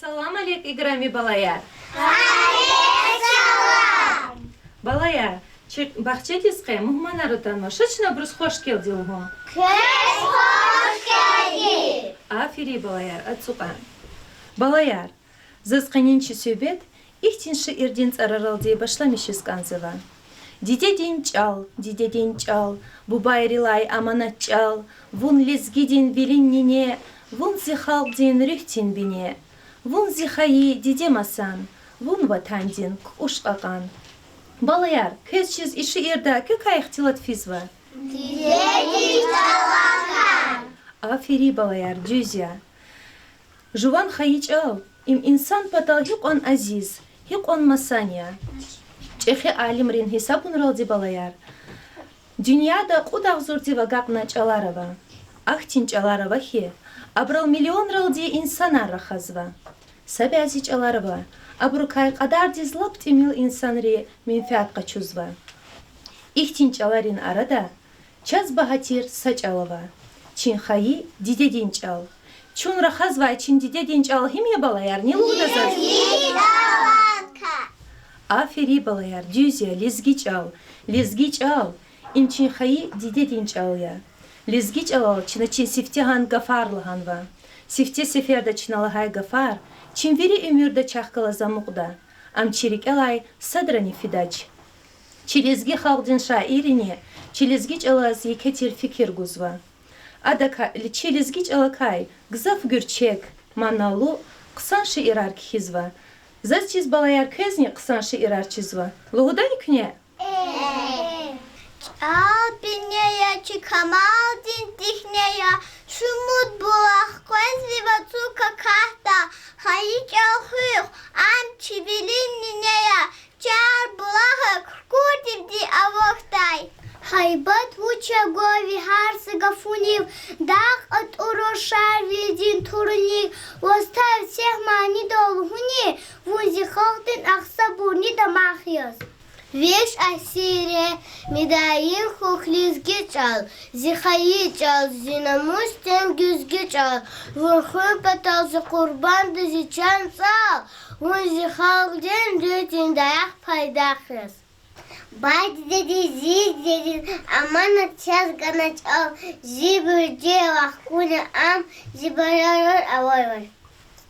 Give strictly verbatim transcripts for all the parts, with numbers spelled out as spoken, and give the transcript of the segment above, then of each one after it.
Салам алейк, играми балаяр! Алейк салам! Балаяр, чи бахчадиз къе мугьманар атанва, ша чна абуруз хвашгелди лугьун. Квез хвашгелди! Аферин, балаяр, ацукьан. Балаяр, заз къенин чи суьгьбет ихьтин шиирдин цӀараралди башламишиз кӀанзава. Дидедин чӀал, дидедин чӀал, бубайрилай аманат чӀал, вун лезгидин вилин нине, вун зи халкьдин руьгьдин бине, вун зи хайи диде масан, вун ватандин кукӀуш кьакьан. Балаяр, квез чиз и шиирда квекай ихтилат физва? Дидедин чӀалакай. Аферин, балаяр, дуьз я. Жуван хайи чӀал им инсан патал гьикьван азиз, гьикьван масан я. ЧӀехи алимрин гьисабунралди, балаяр, дуьньяда кьуд агъзурдив агакьна чӀалар ава. Ахьтин чӀалар ава хьи, абурал миллионралди инсанар рахазва. Са бязи чӀалар ава, абурукай кьадардиз лап тӀимил инсанри менфят къачузва. Ихьтин чӀаларин арада чаз багьа тир са чӀал ава, чи хайи дидедин чӀал. Чун рахазвай чи дидедин чӀал гьим я, балаяр, ни лугьуда заз? Аферин, балаяр, дуьз я, лезги чӀал. Лезги чӀал им чи хайи дидедин чӀал я. Лезги чӀалал чна чи сифтегьан гафар лагьанва. Сифте сеферда чна лагьай гафар чи вири уьмуьрда чахъ галаз амукьда, ам чи рикӀелай садрани фидач. Чи лезги халкьдин шаиррини чи лезги чӀалаз еке тир фикир гузва. Адакай чи лезги чӀалакай гзаф гуьрчег, маналу, хъсан шиирар кхьизва. Заз чиз, балаяр, квезни хъсан шиирар чизва. Лугьудани куьне? ЧӀал бине я, чи камалдин дихне я, шумуд булах къвезвай вацӀу какахьда, хайи чӀал хуьх, ам чи вилин нине я, чар булагъ куркурдивди авахьдай. Гьайбат вуч я гвай ви гьар са гафунив, дагъ атӀура Шарвилидин турунив, ваз тайир сигь манидал лугьуни, вун зи халкьдин агъсабурни дамах яз. Виш асирре мидаим хьухь, лезги чӀал, зи хайи чӀал, зи намусдин гуьзги чӀал, вун хуьн патал зи къурбанда, зи чан цӀал, вун зи халкьдин дуьздин даях, пайдах яз. Бай дидедин, зи дидедин аманат чаз гана чӀал, зи буьржи вахкуна ам, зи бажарар авайвал.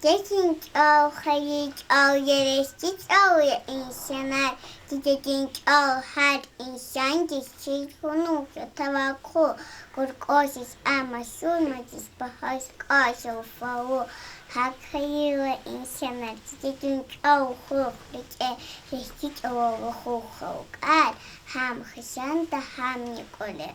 Дидедин чӀал хайи чӀал я, лезги чӀал я, инсанар. Дидедин чӀал гьар инсандиз чир хьунухь я таваккул, куркӀузиз, амма сурмадиз багьа кӀвал я вафалу. ГьакӀ хьайила, инсанар, дидедин чӀал хуьх рикӀе, лезги чӀалал вахух халкьар, гьам хизанда, гьамни кӀвале.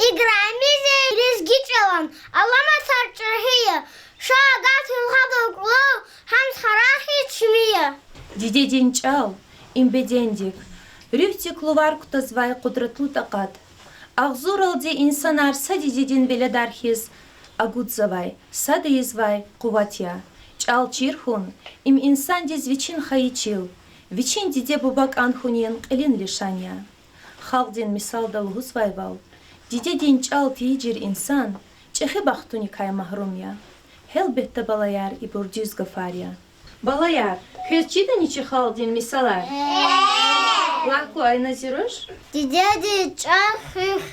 Играми зи лезги чӀалан аламатар чӀехи я, ша агатун гьадал кӀулав, гьам са рахи чими я. Дидедин чӀал им бедендик, руьгьдик лувар кутазвай къудратлу такьат. Агъзуралди инсанар са дидедин веледар хьиз агудзавай, сад ийизвай къуват я. ЧӀал чир хьун, им инсандиз вичин хайи чил, вичин диде-буба кӀан хьунин кьилин лишан я. Халкьдин мисалда лугьузвайвал, дидедин чӀал тийижир инсан чӀехи бахтуникай магьрум я. Гьелбетда, балаяр, ибур дуьз гафар я. Балаяр, квез чидани чи халкьдин мисалар? Лагь кван, Айназируш. Дидедин чӀал хуьх.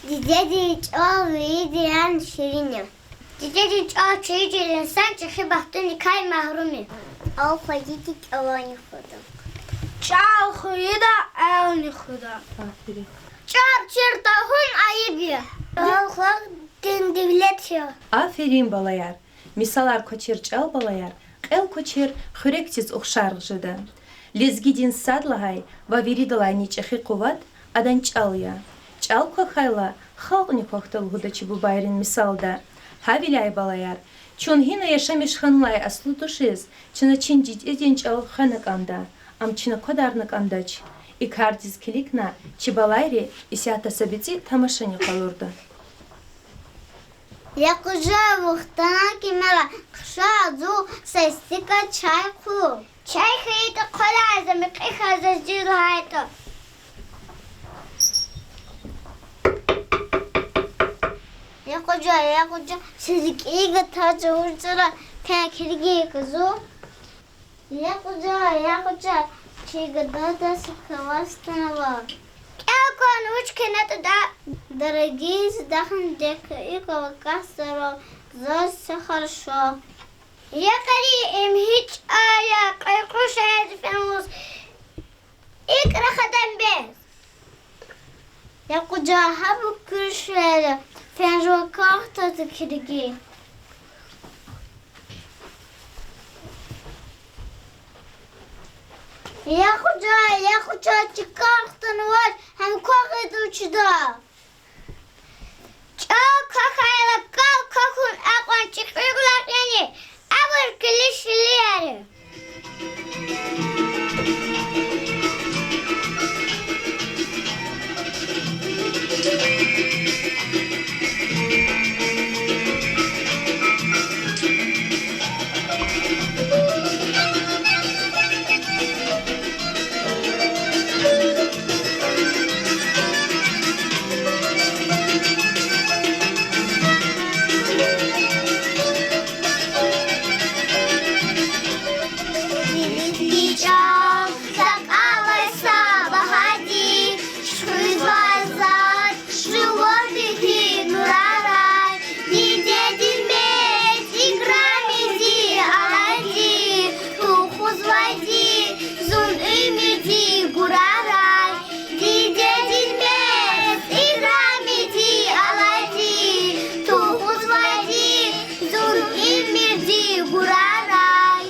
Дидедин чӀал виридалай ширин я. Дидедин чӀал тийижир инсан чӀехи бахтуникай магьрум я. ЧӀал хвейида чӀалани хуьда. ЧӀал хуьда, элни хуьда. ЧӀал чир тавун айиб я. ЧӀал халкьдин девлет я. Аферин, балаяр. Мисалар квачир чӀал, балаяр, кьел квачир хуьрекдиз ухшар жеда. Лезгидин сад лагьай ва виридалайни чӀехи къуват адан чӀал я. ЧӀал квахьайла, халкьни квахьда лугьуда чи бубайрин мисалда. Гьавиляй, балаяр, чун гьина яшамиш хьанвай аслу тушиз, чна чи дидедин чӀал хвена кӀанда, ам чна квадарна кӀандач. И кардиз килигна чи балайри исятда са бицӀи тамашани къалурда. Я къужа, вахтанг кимела, хъша зун са истика чай хъуй. Чай хьайитӀа хъвалай, за мекьи хьайи заз дуьз лагьайтӀа. Я къужа, я къужа, са рикӀи гатаз вуж зура, Килигин кузу. Я къужа, я къужа, чи гададиз кваз атанва. КӀел кван, вуч кӀанатӀа, дорогие, дахни декьикьа вакас даро, заз всё хорошо. Я къари, им гьич ая, къекъуьш ая зи фен лугьуз, икӀ рахадан бес. Я къужа, гьабур куьршер я, фен жуван кахтади килигин. Я къужа, я къужа, чи кахтанвач, гьам квахьда чуда. ЧӀал квахьайла, кал квахьун акьван, чи кьуьгълар яни, абур килишли яри. Лезги чӀал сакӀал алай са багьади, чуьхуьзвай заз жуван рикӀин нурарай, дидедин мез играмиди алайди, тухузвайди зун уьмуьрдин гурарай, дидедин мез играмиди алайди, тухузвайди зун уьмуьрдин гурарай.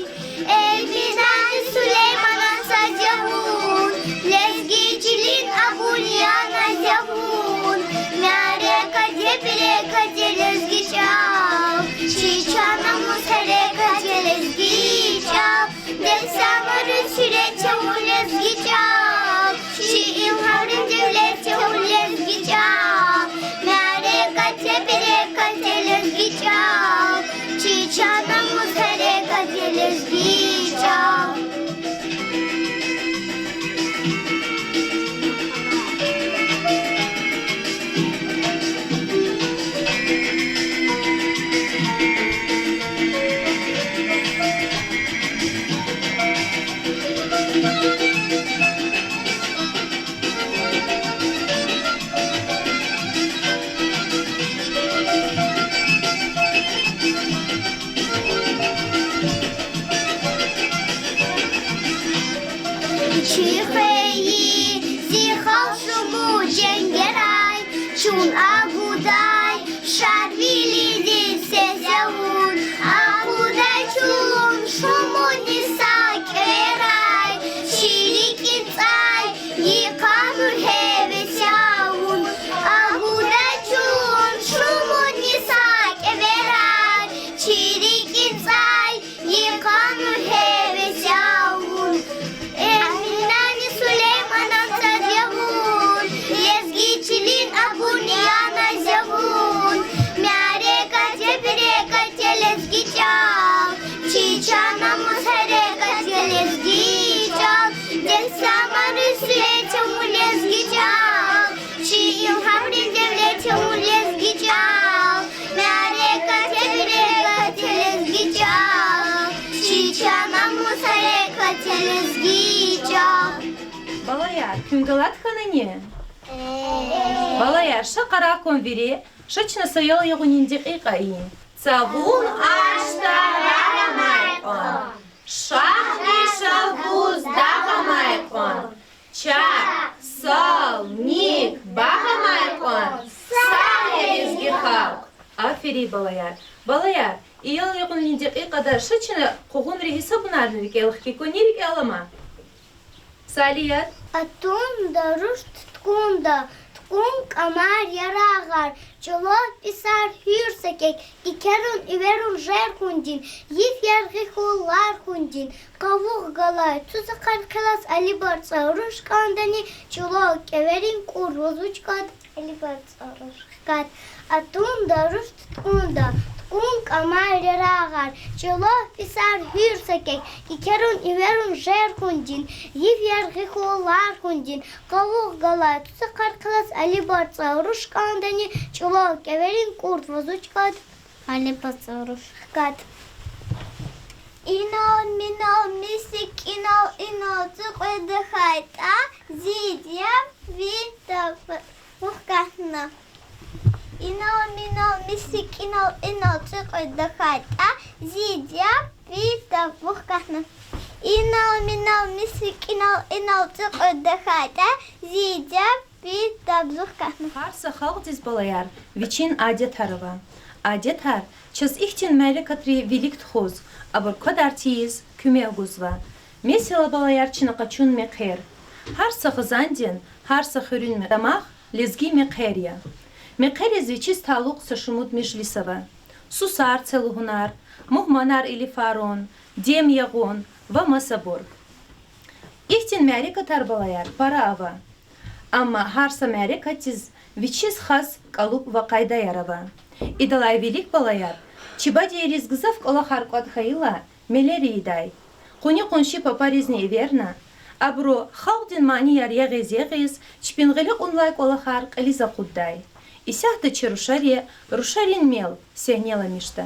Эминани Сулейманан сад я вун, лезги чилин абур яна я вун. Мярекатда, берекатда лезги чӀал, чи чан намус гьерекат я лезги чӀал. Дегь самари суьрет я вун лезги чӀал, чи илгьамрин девлет я вун лезги чӀал. Мярекатда, берекатда лезги чӀал, чи чан намус гьерекат я лезги чӀал. Чи хвейи зи халкь шумуд женгерай чун агудай, Шарвилидиз сес я вун, акъудай чун шумудни са кӀеверай, чи рикӀин цӀай йикъанвай гьевес я вун, акъудай чун шумудни са кӀеверай, чи рикӀин цӀай йикъанвай гьевес я вун. Эминани Сулейманан сад я вун, лезги чилин абур яна я вун. Мярекатда, берекатда лезги чӀал, чи чан намус гьерекат я лезги чӀал. Дегь самари суьрет я вун лезги чӀал, чи илгьамрин девлет я вун лезги чӀал. Мярекатда, берекатда лезги чӀал, чи чан намус гьерекат я лезги чӀал. Балаяр, куьн галат хьанани? Балаяр, ша къарагъ кван вири, ша чна са ял-югъунин декьикьа ийин. Цавун ашта, рагъ амай кьван, шагьдин шалбуз дагъ амай кьван, чахъ, сал, ник, багъ амай кьван, сагъ я лезги халкь. Аферин, балаяр. Балаяр, и ял-югъунин декьикьада ша чна къугъунрин гьисабунарни рикӀел хкин квани, рикӀел алама? Салият. Атунда руш туткунда, тукӀун кӀамар, ярагъар, чӀулав писар гьуьр са кек, икерун, иверун жер хьундин, йиф яргъи хьун лар хьундин, къавух галай цуцахъар хъелаз, Али БарцӀа руш кӀандани, чӀулав кӀеверин кӀур ваз вуч кӀанда? Али БарцӀа руш хкатда. Атунда руш туткунда, тукӀун кӀамар, ярагъар, чӀулав писар гьуьр са кек, икерун, иверун жер хьундин, йиф яргъи хьун лар хьундин, къавух галай цуцахъар хъелаз, Али БарцӀа руш кӀандани, чӀулав кӀеверин кӀур ваз вуч кӀанда? Али БарцӀа руш хкатда. Инал-минал миси кӀинал инал цӀикьвед тахьайтӀа, зи дяве ви дав вух катна. Инал-минал миси кӀинал инал цӀикьвед тахьайтӀа, зи дяве ви дав вух катна. Инал-минал миси кӀинал инал цӀикьвед тахьайтӀа, зи дяве ви дав вух катна. Гьар са халкьдиз, балаяр, вичин адетар ава. Адетар чаз ихьтин мярекатрин вилик тухуз, абур квадар тийиз куьмек гузва. Месела, балаяр, чна къачун мехъер. Гьар са хизандин, гьар са хуьруьн дамах лезги мехъер я. Мехъериз вичиз талукь са шумуд межлис ава: сусар це лугьунар, мугьманар илифарун, дем ягъун ва масабур. Ихьтин мярекатар, балаяр, пара ава. Амма гьар са мярекатдиз вичиз хас кӀалуб ва къайдаяр ава. Идалай вилик, балаяр, чи бадейриз гзаф кӀвалахар кӀватӀ хьайила, мелер ийидай. Къуни-къунши папаризни эверна, абуру халкьдин манияр ягъиз-ягъиз чпин гъиле кьунлай кӀвалахар кьилиз акъуддай. Исятда чи рушари, рушарин мел сегьнеламишда.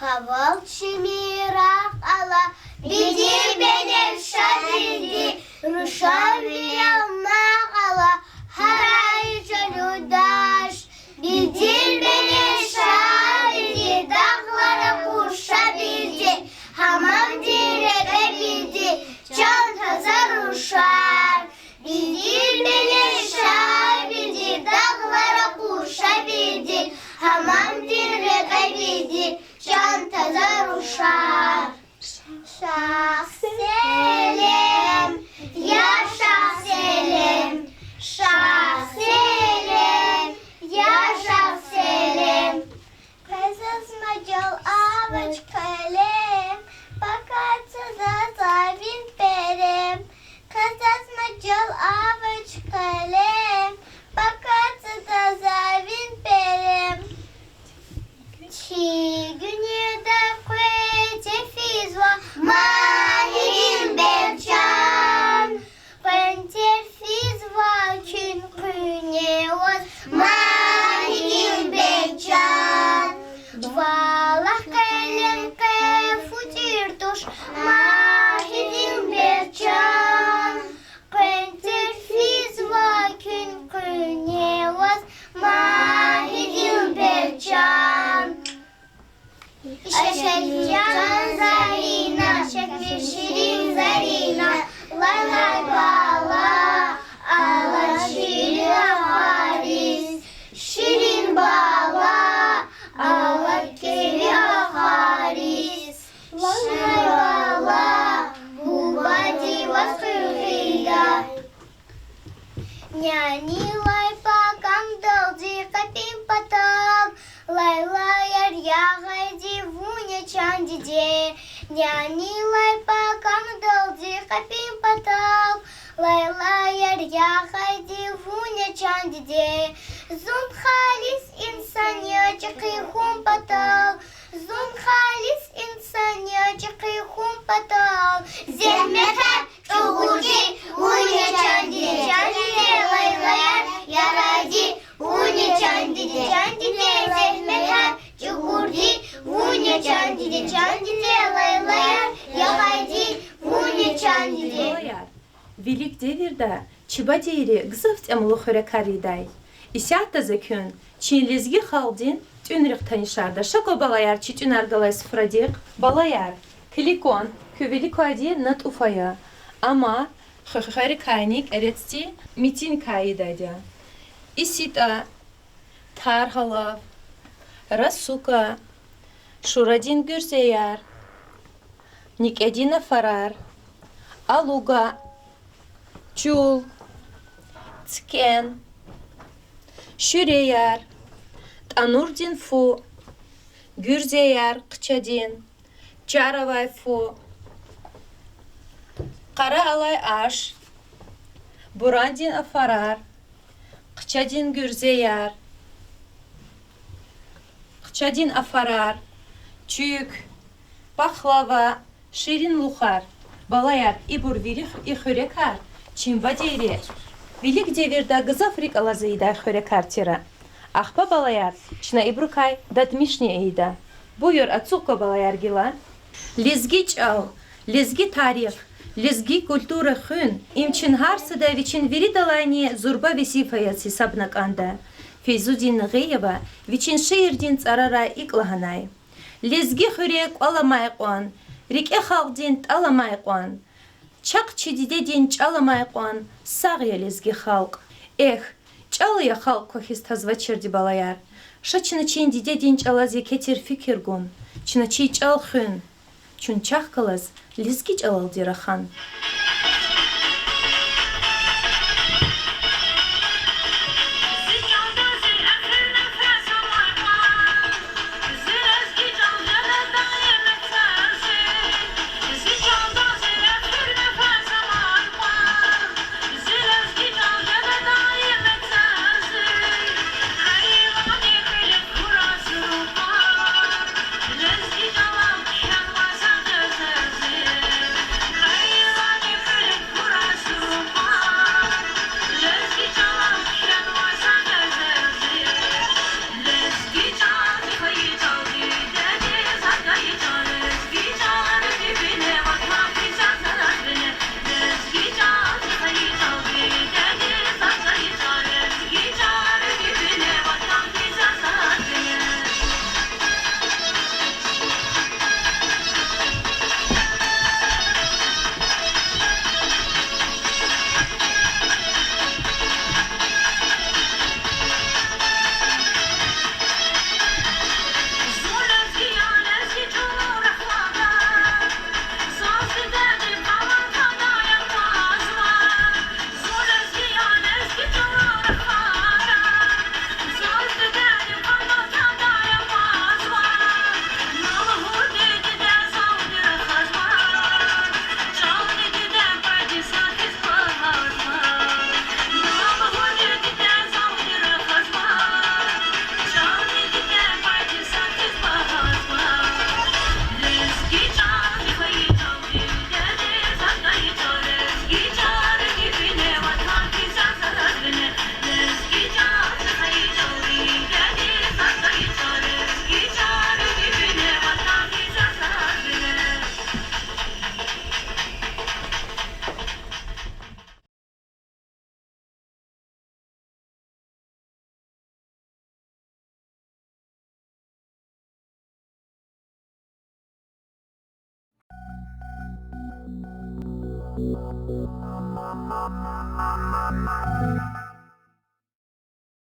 Къавал чими рагъ ала, биди бенев шадиди, рушан винел нагъв ала, гьарай чалудаш. Биди бенев шадиди, дагълар акъур шабиди, гьамамдин рекье биди, чан таза рушар. Биди бенев шабиди, дагълар акъур шабиди, гьамамдин рекье биди, чан таза рушар. Шагь Селем, я Шагь Селем, Шагь Селем, я Шагь Селем. Къе заз мажал авач, къелем, пакад са за завин перем. Къе заз мажал авач, къелем, пакад са за завин перем. Чи гуьнеда къвен терфизва Магьидин берчан. Къвен терфизва куьн къуьне ваз Магьидин берчан. Валлагь, къелем къе футир туш Магьидин берчан. Къвен терфизва куьн къуьне ваз Магьидин берчан. Шекер чан Зарина, шекер ширин Зарина, лай-лай бала, алад ширин вахариз, ширин бала, алад кӀеви вахариз. Лай-лай бала, бубади ваз хуьр хъийида. Няни лай пакамдалди къепин патал, лайлаяр ягъайди вун я, чан диде. Няни лай пакамдалди къепин патал, лайлаяр ягъайди вун я, чан диде. Зун халис инсан я чӀехи хьун патал, зун халис инсан я чӀехи хьун патал. Зегьметар чӀугурди вун я, чан диде, чан диде, лайлаяр ягъайди вун я, чан диде, чан диде, зегьметар чӀугурди вун я, чан диде, чан диде, лайлаяр ягъайди вун я, чан диде. Балаяр, вилик девирда чи бадейри гзаф тӀямлу хуьрекар ийидай. Исятда за куьн чи лезги халкьдин тӀуьнрихъ танишарда. Ша кван, балаяр, чи тӀуьнар галай суфрадихъ. Балаяр, килиг кван, куь вилик квайди натӀуф ая. Амма ху-, хуьрекайни кӀерецди митӀиникай ийидайди я. ИситӀа, таргьалав, расука, шурадин гуьрзеяр, никӀедин афарар, алуга, чул, цикӀен, шуьреяр, тӀанурдин фу, гуьрзеяр, хъчадин, чар авай фу, къара алай аш, бурандин афарар, хъчадин гуьрзеяр, хъчадин афарар, чуьк, пахлава, ширинлухар. Балаяр, ибур вири, и хуьрекар чи бадейри вилик девирда гзаф рикӀ алаз ийидай хуьрекар тир. Ахпа, балаяр, чна ибурукай дадмишни ийида. Буюр, ацукь кван, балаяр, гила. Лезги чӀал, лезги тарих, лезги культура хуьн— им чин гьар сада вичин виридалайни зурба везифа яз гьисабна кӀанда. Фейзудин Нагъиева вичин шиирдин цӀарарай икӀ лагьанай: Лезги хуьре кӀвал амай кьван, рикӀе халкьдин тӀал амай кьван, чахъ чи дидедин чӀал амай кьван, сагъ я лезги халкь. Эхь, чӀал я халкь квахьиз тазвачирди, балаяр. Ша чна чи дидедин чӀалаз еке тир фикир гун, чна чи чӀал хуьн, чун чахъ галаз лезги чӀалалди рахан.